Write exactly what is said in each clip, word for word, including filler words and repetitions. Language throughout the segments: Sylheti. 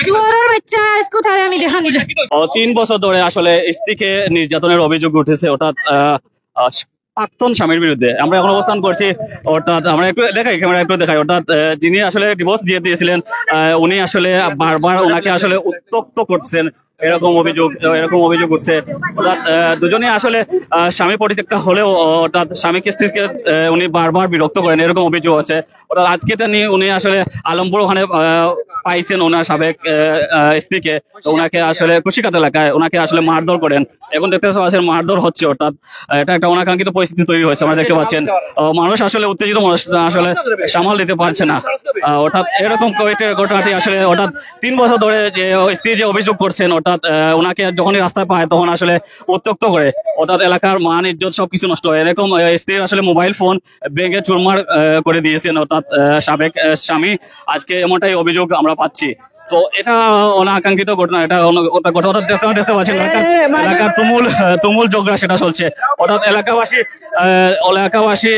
শুয়োরর বাচ্চা, আইজ কুথায় আমি দেখা নিলে। ও, তিন বছর ধরে আসলে স্ত্রীকে নির্যাতনের অভিযোগ উঠেছে, অর্থাৎ, আহ, আহ, প্রাক্তন স্বামীর বিরুদ্ধে। আমরা এখন অবস্থান করছি, অর্থাৎ আমরা একটু দেখাই, ক্যামেরা একটু দেখাই, অর্থাৎ, আহ, যিনি আসলে ডিভোর্স দিয়ে দিয়েছিলেন, আহ, উনি আসলে বারবার ওনাকে আসলে উত্ত্যক্ত করছেন, এরকম অভিযোগ, এরকম অভিযোগ উঠছে। অর্থাৎ, আহ, দুজনেই আসলে, আহ, স্বামী পরিত্যক্তা হলেও, অর্থাৎ স্বামীকে স্ত্রীকে, আহ, উনি বারবার বিরক্ত করেন, এরকম অভিযোগ হচ্ছে। অর্থাৎ আজকে এটা নিয়ে উনি আসলে আলমপুর ওখানে, আহ, পাইছেন ওনার সাবেক, আহ, আহ, স্ত্রীকে, তো ওনাকে আসলে কুশিকাত এলাকায় ওনাকে আসলে মারধর করেন। এখন দেখতে পাচ্ছেন মারধর হচ্ছে, অর্থাৎ, আহ, এটা একটা অনাকাঙ্ক্ষিত পরিস্থিতি তৈরি হয়েছে। আমরা দেখতে পাচ্ছেন, আহ, মানুষ আসলে উত্তেজিত, মানুষ আসলে সামাল দিতে পারছে না। আহ, অর্থাৎ এরকম কয়েকটা ঘটনাটি আসলে, অর্থাৎ তিন বছর ধরে যে ওই স্ত্রী যে অভিযোগ করছেন, অর্থাৎ, আহ, ওনাকে যখনই রাস্তায় পায় তখন আসলে উত্ত্যক্ত করে, অর্থাৎ এলাকার মান ইজ্জত সবকিছু নষ্ট হয়। এরকম, আহ, স্ত্রীর আসলে মোবাইল ফোন ভেঙে চুরমার, আহ, করে দিয়েছেন, অর্থাৎ, আহ, সাবেক, আহ, স্বামী। আজকে এমনটাই অভিযোগ আমরা পাচ্ছি। তো এটা অনাকাঙ্ক্ষিত ঘটনা, এটা অন-, ওটা ঘটনা দেখতে, দেখতে পাচ্ছেন, এলাকার, এলাকার তুমুল, আহ, তুমুল ঝগড়া সেটা চলছে। অর্থাৎ এলাকাবাসী, আহ, এলাকাবাসী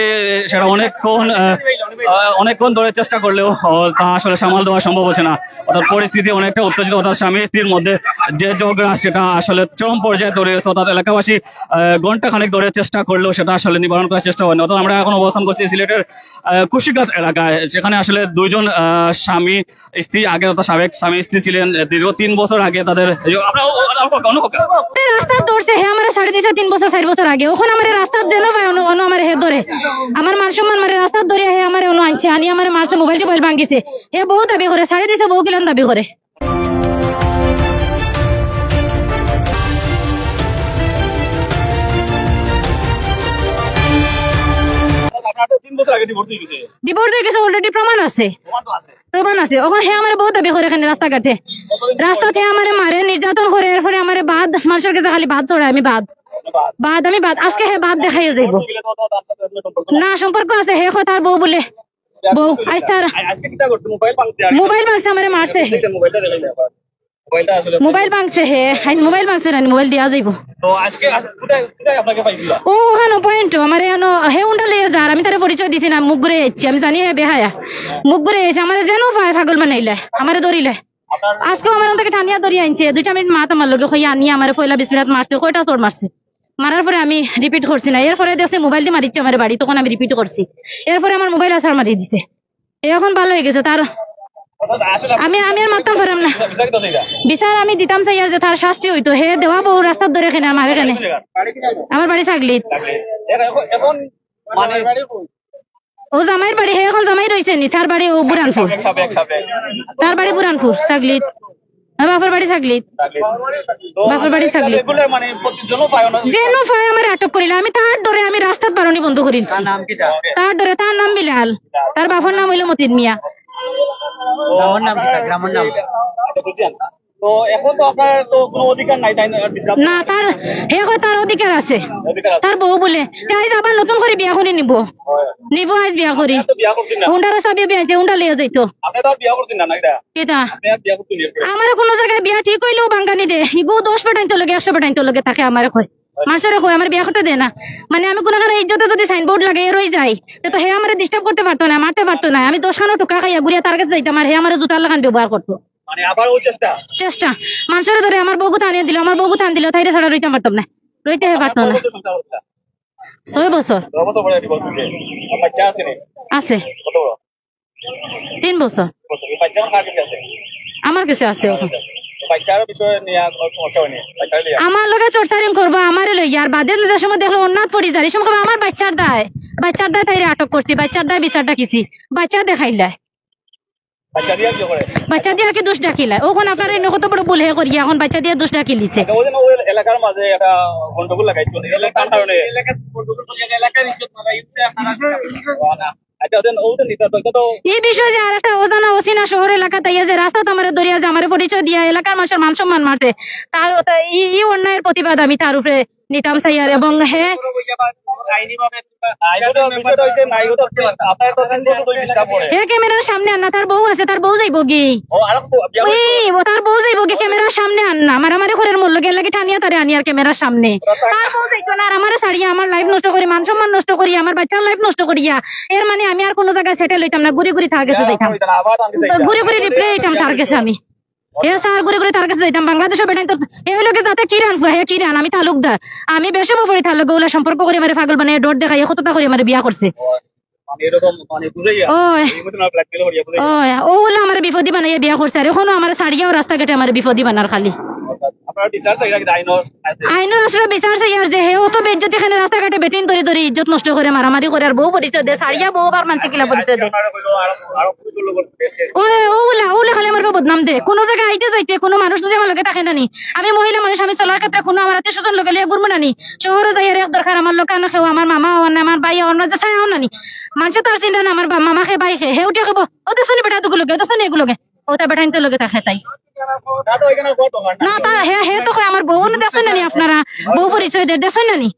সেটা অনেকক্ষণ, আহ, আহ, অনেকক্ষণ ধরে চেষ্টা করলেও, আহ, তা আসলে সামাল দেওয়া সম্ভব হচ্ছে না। অর্থাৎ পরিস্থিতি অনেকটা উত্তেজিত, অর্থাৎ স্বামী স্ত্রীর মধ্যে যে ঝগড়া সেটা আসলে চরম পর্যায়ে তৈরি হয়েছে। অর্থাৎ এলাকাবাসী, আহ, ঘন্টা খানেক ধরে চেষ্টা করলেও সেটা আসলে নিবারণ করার চেষ্টা হয়নি। অর্থাৎ আমরা এখন অবস্থান করছি সিলেটের, আহ, কুশিকাত এলাকায়, যেখানে আসলে দুইজন, আহ, স্বামী স্ত্রী আগে, অর্থাৎ সাবেক স্বামী স্ত্রী ছিলেন, আহ, দীর্ঘ তিন বছর আগে তাদের, এই, আপনার ও-, ও-, ও-, ও-, ও-, রাস্তাত ধরছে, হে আমারে ছাড়ি দিছে তিন বছর, চাইর বছর আগে। অখন আমারে রাস্তাত যেনো পায়, অনো, অনো আমারে হে ধরে। আমার মান সম্মান মারে, রাস্তাত ধরিয়া হে আমারে অনো আনছে, আনি আমারে মারছে, মোবাইল টোবাইল ভাঙ্গিছে। হে বউ দাবি করে, ছাড়ি দিছে বউ কিলান দাবি করে। আপনার তো তিন বছর আগে ডিভোর্স হয়ে গেছে। ডিভোর্স হয়ে গেছে, already প্রমাণ আছে। প্রমাণ তো আছে। প্রমাণ আছে। অখন হে আমারে বউ দাবি করে এখানে রাস্তাঘাটে। রাস্তাত হে আমারে মারে, নির্যাতন করে, এরপরে আমারে বাদ, মানুষর গেছে খালি বাদ ছড়ায়, আমি বাদ। বাদ, আমি বাদ। আজকে হে বাদ দেখাইয়া যাইবো। না, সম্পর্ক আছে, হে কয় তার বউ বুলে। বউ, আইজ তার আ-, আজকে কিতা করছে? মোবাইল ভাঙছে আর মোবাইল ভাঙছে, আমারে মারছে। দেখেন, মোবাইলটা দেখাইলে আবার। মোবাইলটা আসলে মোবাইল ভাঙছে হে, আইজ মোবাইল ভাঙছে না, মোবাইল দিয়া যাইবো। তো আজকে আস-, কোথায়, কোথায় আপনাকে পাইছিল? ও, ওখানো পয়েন্ট, আমারে এনো, হে উন্ডা লইয়া যার, আমি তারে পরিচয় দিছি না, মুখ ঘুরে যাইছি, আমি জানি হে বেহায়া। মুখ ঘুরে যাইছে, আমারে যেনো পায় পাগল বানাইলে, আমারে ধরিলে। আপনার আজকেও আমার অন থাকি টানিয়া ধরিয়া আনছে, দুইটা মিনিট মাত আমার লগে কইয়া আনিয়া আমারে পয়লা বিসমিল্লাত মারছে, কয়টা চড় মারছে। মারার পরে আমি রিপিট করছি না, এরপরে দেখছি মোবাইল দি মারিচ্ছে আমারে বাড়ি, তখন আমি রিপিট করছি। এরপরে আমার মোবাইল আছাড় মারি দিছে। এ অখন ভালা অই গেছে তার। অর্থাৎ আসলে আমি, আমি আর মাততাম পারলাম না। বিচার, বিচার তো চাইরা। বিচার আমি দিতাম চাইয়ার যে তার শাস্তি অইতো, হে দেওয়া বউ রাস্তাত ধরে কেনে, মারে কেনে। বাড়ি কোথায়? আমার বাড়ি ছাগলিত। ছাগলিত। এর এখন, এখন মানে ও জামাইর বাড়ি, হে অখন জামাই রইছে নি, তার বাড়ি ও বুরহানপুর। সাবেক, সাবেক। তার বাড়ি বুরহানপুর, ছাগলিত। আমার বাপর বাড়ি ছাগলিত। তো বাপর বাড়ি ছাগলিত। রেগুলার মানে প্রতিদিনও পায় না? যেনো পায় আমারে আটক করিলে, আমি তার ডরে আমি রাস্তাত বারনি বন্ধ করিলিছি। তার নাম কিতা? তার ডরে, তার নাম বিলাল, তার বাপর নাম অইলো মতিন মিয়া। গ্রামর নাম কিতা? গ্রামর নাম? আচ্ছা, বুঝলাম। তো এখন তো আপনার তো কোনো অধিকার নাই, তাই না? Disturb না, তার, হে কয় তার অধিকার আছে। অধিকার আছে। তার বউ বুলে, তে আইজ আবার নতুন করি বিয়া করি নিবো। হয়। নিবো আইজ বিয়া করি। আপনি তো বিয়া করছেন না। হুন্ডারও চাবি বিয়া আনছে, হুন্ডা লইয়া যাইতো। আপনি তো আর বিয়া করছেন না, না এটা? কিতা? আপনি আর বিয়া করছেন না। আমারে কোনো জাগায় বিয়া ঠিক অইলেও ভাঙ্গানি দে। ইগু দশ পাঠাইতো লগে, একশো পাঠাইতো লগে থাকে আমারে কয়। মানুষরে কয়, আমার বিয়া করতে দে না। মানে আমি কোনো কারণে ইজ্জতে যদি সাইনবোর্ড লাগাইয়া রই যাই, তে তো হে আমারে disturb করতে পারতো না, মারতে পারতো না। আমি দশ খানো টোকা খাইয়া ঘুরিয়া তার গেছে যাইতাম, আর হে আমারে জুতার লাখান ব্যবহার করতো। মানে আবার ও চেষ্টা? চেষ্টা। মানুষরে ধরে আমার বউগুতা আনিয়া দিল, আমার বউগুতা আন দিল, তাইরে ছাড়া রইতাম পারতাম না। রইতে হে পারতো না। কত বছর সংসার করছিলা? ছয় বছর। ছয় বছর পরে divorce দিছে। আর বাচ্চা আছে নি? আছে। কত বড়? তিন বছর। কত? এই বাচ্চা এখন কার কাছে আছে? আমার কাছে আছে এখন। এই বাচ্চার বিষয়ে নিয়ে আর কোনো সমস্যা হয়নি? বাচ্চা নিয়ে? আমার লগে চর্চারিং করবো, আমারে লইয়া, আর বাদে যে সময় দেখলো অন্যাত পড়ি যার, এই সময় কইবো, "আমার বাচ্চার দায়, বাচ্চার দায় তাইরে আটক করছি, বাচ্চার দায় বিচার ডাকিছি।" বাচ্চা দেখাইলায়। বাচ্চা দিয়ে আর কি করে? বাচ্চা দিয়ে আর কি দোষ ডাকিলায়? অখন আপনার এনে কত বড় ভুল হে করিয়া, অখন বাচ্চা দিয়ে দোষ ডাকিলিছে। আচ্ছা, ওই যে ওই এলাকার মাঝে একটা গন্ডগোল লাগাইছে, এলাকার কারণে। এলাকার গন্ডগোল চলে, এলাকার ইজ্জত মারা, ইজ্জত খারাপ। আচ্ছা, ওদের, ওদের নিতে তো, এটা তো এই বিষয়ে যে আরেকটা অজানা অচিনা শহর এলাকাত আইয়া যে রাস্তাত আমারে ধরিয়া যে আমারে পরিচয় দিয়া এলাকার মানুষের মান সম্মান মারছে, তার, তা-, এই, এই অন্যায়ের প্রতিবাদ আমি তার উপরে নিতাম চাইয়ার। এবং হে আইনি ভাবে, আইনি ভাবে বিষয়টা হইছে, নাই, ওটা হচ্ছে, আপনার তো কিন্তু দুই পৃষ্ঠা পড়ে। হে ক্যামেরার সামনে আর না, তার বউ আছে, তার বউ যাইবো গি। ও, আর তো বিয়া ওই, ও তার বউ যাইবো গি, ক্যামেরার সামনে আর না, মারামারি করের মোর লগে, এর লাগি টানিয়া তারে আনিয়ার ক্যামেরার সামনে। তার বউ যাইতো না, আর আমারে ছাড়িয়া আমার লাইফ নষ্ট করি, মান সম্মান নষ্ট করি, আমার বাচ্চার লাইফ নষ্ট করিয়া, এর মানে আমি আর কোনো জায়গায় সেটেল হইতাম না, ঘুরি ঘুরি তার গেছে যাইতাম, ঘুরি ঘুরি রিপ্লে হইতাম তার গেছে আমি। এ স্যার, ঘুরে ঘুরে তার গেছে যাইতাম, বাংলাদেশে বেটাইন তো। এ হইলো গিয়া যাতে কিরান ফুয়া, হে কিরান, আমি তালুকদার। আমি বেশি বউ পড়ি তার লগে, ওলা সম্পর্ক করি আমারে পাগল বানাই, ডর দেখাই, কততা করি আমারে বিয়া করছে। মানে এরকম, মানে বুঝাইয়া, ওই। Emotional blackmail করিয়া বুঝাইয়া। ওই, ও ওলা আমারে বিপদী বানাইয়া বিয়া করছে, আর এখনো আমারে ছাড়িয়াও রাস্তাঘাটে আমারে বিপদী বানার খালি। আপনারা বিচার চাইরা কি আইনর আশ্রয়? আইনর আশ্রয় বিচার চাইয়ার যে হে অত বেইজ্জতি, এখানে রাস্তাঘাটে বেটিন ধরি ধরি ইজ্জত নষ্ট করে, মারামারি করে, আর বউ পরিচয় দেয়, ছাড়িয়া বউ আর মানষে কিলা পরিচয় দেয়। আপনারা কইলো আরো, আরো পুলিশ লোক করতে। ও, ওগুলা, ওগুলা খালি আমার বদনাম দে। কোনো জায়গায় আইতে যাইতে কোনো মানুষ যদি আমার লগে থাকে না নি, আমি মহিলা মানুষ, আমি চলার ক্ষেত্রে কোনো আমার আত্মীয় স্বজন লগে লইয়া ঘুরবো না নি। শহরে যাই আর এক দরকার, আমার লোক আনো কেউ, আমার মামা অন না, আমার ভাই অন না, যে ছায়া অন না নি। মানুষে তো আর চিন্তা না, আমার বা-, মামা খে, ভাই খে, হে উঠে খাবো, ও দেখছো নি বেটা দুগু লগে, দেখছো নি এগু লগে, ও তা বেটাইন তো লগে থাকে তাই। না, তা হে, হে তো কয় আমার বউ, অন্য দেখছেন না নি আপনারা? বউ পরিচয় দেয়, দেখছেন না নি?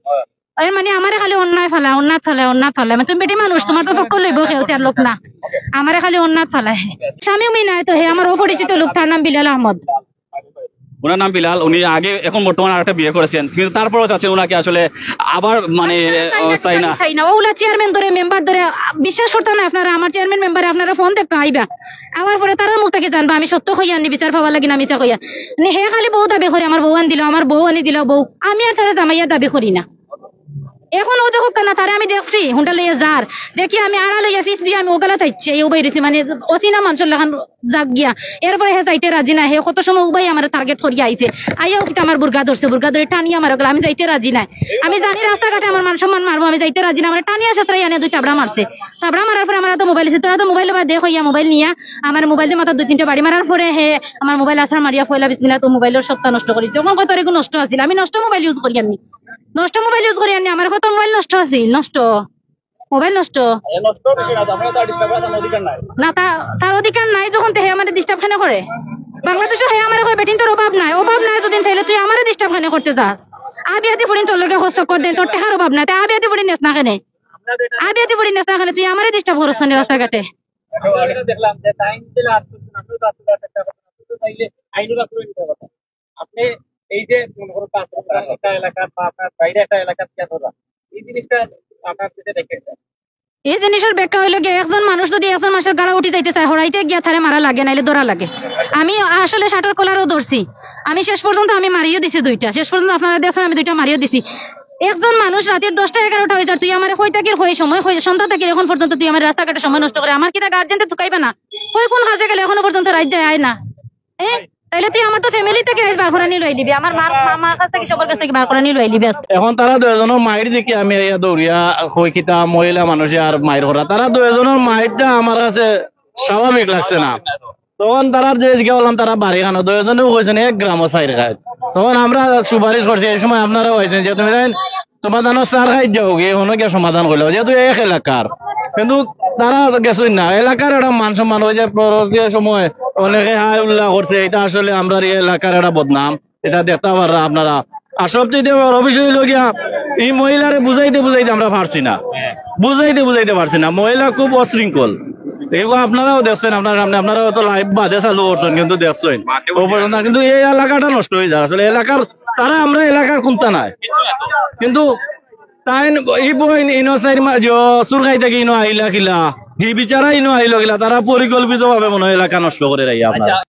এর মানে আমারে খালি অন্যায় ফালা, অন্যায় ফালা, অন্যায় ফালা। মানে তুমি বেটি মানুষ, তোমার তো পক্ষ লইব কেউ, তার লোক না। আমারে খালি অন্যায় ফালা হে। স্বামী উমি নাই তো, হে আমার অপরিচিত লোক, তার নাম বিলাল আহমদ। ওনার নাম বিলাল, উনি আগে, এখন বর্তমানে আরেকটা বিয়ে করেছেন, কিন্তু তারপরও চাচ্ছেন ওনাকে আসলে আবার মানে, চাই না, আহ, চাই না। চাই না। ওগুলা চেয়ারম্যান ধরে, মেম্বার ধরে, আহ, বিশ্বাস করতে না আপনারা, আমার চেয়ারম্যান মেম্বারে আপনারা ফোন দেখতে আইবা। আবার পরে তারার মুখ থেকে জানবা, আমি সত্য কইয়া আনি বিচার পাওয়ার লাগি না মিছা কইয়া। মানে হে খালি বউ দাবি করে, আমার বউ আন দিল, আমার বউ আনি দিল বউ। আমি আর তারা জামাইয়ার দাবি করি না। এখন ও দেখো কেন, তারে আমি দেখছি, হুন্ডা লইয়া যার। দেখি আমি আড়া লইয়া ফিস দিয়া আমি ওগালা থাইছে, এই উবাই রইছি, মানে অচিনা মানুষের লাখান যাক গিয়া। এরপরে হে যাইতে রাজি না, হে কত সময় উবাই আমার টার্গেট করিয়া আইছে। আইয়াও কিতা আমার বুর্গা ধরছে, বুর্গা ধরে টানিয়া আমার ওগালা, আমি যাইতে রাজি নাই। আমি জানি রাস্তাঘাটে আমার মান সম্মান মারবো, আমি যাইতে রাজি না। আমার টানিয়া শেষরাই আনে দুই চাবড়া মারছে। চাবড়া মারার পরে আমার তো মোবাইল আছে, তোরা তো মোবাইল বাদ দে কইয়া মোবাইল নিয়া আমার মোবাইল দিয়ে মাথা দুই তিনটা বাড়ি মারার পরে হে আমার মোবাইল আছাড় মারিয়া পয়লা বিসমিল্লাহ তো মোবাইলের সবটা নষ্ট করি। যখন কত এগুলো নষ্ট আছিল, আমি নষ্ট মোবাইল ইউজ করি আনি, নষ্ট মোবাইল ইউজ করি আনি, আমার কত মোবাইল নষ্ট আছিল, নষ্ট মোবাইল নষ্ট। এ, নষ্ট হবে না, আমরা তো আর ডিস্টার্ব করার কোনো অধিকার নাই। না, তা-, তার অধিকার নাই যখন তে হে আমারে ডিস্টার্ব কেনে করে? বাংলাদেশে হে আমারে কয়, "বেটিন তোর অভাব নাই, অভাব নাই যদি তাইলে তুই আমারে ডিস্টার্ব কেনে করতে যাস? আবি আদি ফুড়িন তোর লগে খরচ কর দেন, তোর টেকার অভাব নাই, তে আবি আদি ফুড়িন নেস না কেনে? আবি আদি ফুড়িন নেস না কেনে? তুই আমারে ডিস্টার্ব করস না নি রাস্তাঘাটে?" আমরা দেখলাম যে টাইম দিলে আটশো, আটশো, আটশো, আটশো, আটশো, চাইলে আইনও রাখবেন। আপনি এই যে মনে করো পাঁচ একটা এলাকা বা আপনার বাইরে একটা এলাকা থেকে ধরা, এই জিনিসটা আপনার কাছে দেখে। এই জিনিসের ব্যাখ্যা হইলো গিয়া, একজন মানুষ যদি একজন মানুষের গালা উঠি যাইতে চায়, হরাইতে গিয়া তারে মারা লাগে, নাইলে ধরা লাগে। আমি আসলে শার্টর কলারও ধরছি, আমি শেষ পর্যন্ত আমি মারিও দিছি দুইটা, শেষ পর্যন্ত আপনারা দেখছেন আমি দুইটা মারিও দিছি। একজন মানুষ রাতের দশটা এগারোটা হয়ে যার, তুই আমার কই থাকির, কই সময়, কই সন্ধ্যা থাকির, এখন পর্যন্ত তুই আমার রাস্তাঘাটে সময় নষ্ট করে, আমার কিতা গার্জেনতে তুকাইবে না? কই কোন কাজে গেলে এখনো পর্যন্ত রাইত যায় আয় না? এ? তাইলে তুই আমার তো ফ্যামিলি থেকে আইস বার করানি লইলিবি, আমার মার, মা-, মার কাছ থেকে সবার কাছ থেকে বার করানি লইলিবি আজ। এখন তারা দুইজনের মাইর দেখি আমি ইয়া দৌড়িয়া কই কিতা মহিলা মানুষে আর মাইর করা। তারা দুইজনের মাইরটা আমার কাছে স্বাভাবিক লাগছে না। তখন তারা যে জিজ্ঞাসা করলাম তারা বাড়ি খানো, দুইজনেও কইছেন এক গ্রামও চাইর খায়। তখন আমরা সুপারিশ করছি, এই সময় আপনারাও আইছেন যে তুমি জানেন তোমার জানো চাইর খাই যাও গিয়ে, কোনো গিয়ে সমাধান করলো, যেহেতু এক এলাকার। কিন্তু তারা গেছই না, এলাকার একটা মান সম্মান হয়ে যায়। পরবর্তী সময় অনেকে হাই উল্লাহ করছে, এটা আসলে আমরা এই এলাকার একটা বদনাম, এটা দেখতে পাররা আপনারা। আর সবচেয়ে বড় বিষয় হইলো গিয়া, এই মহিলারে বুঝাইতে বুঝাইতে আমরা পারছি না, বুঝাইতে বুঝাইতে পারছি না। মহিলা খুব অশৃঙ্খল, এগুলো আপনারাও দেখছেন, আপনার সামনে, আপনারা হয়তো লাইভ বাদে চালু করছেন, কিন্তু দেখছেন ও পর্যন্ত। কিন্তু এই এলাকাটা নষ্ট হয়ে যায় আসলে, এলাকার তারা আমরা এলাকার কোনটা নাই, কিন্তু তাই এই বইন ইনো সাইড মা-, যে চুর খাই থাকি ইনো আইলা কিলা, কি বিচারা ইনো আইলো কিলা, তারা পরিকল্পিত ভাবে মনে হয় এলাকা নষ্ট করে রাখি আপনারা।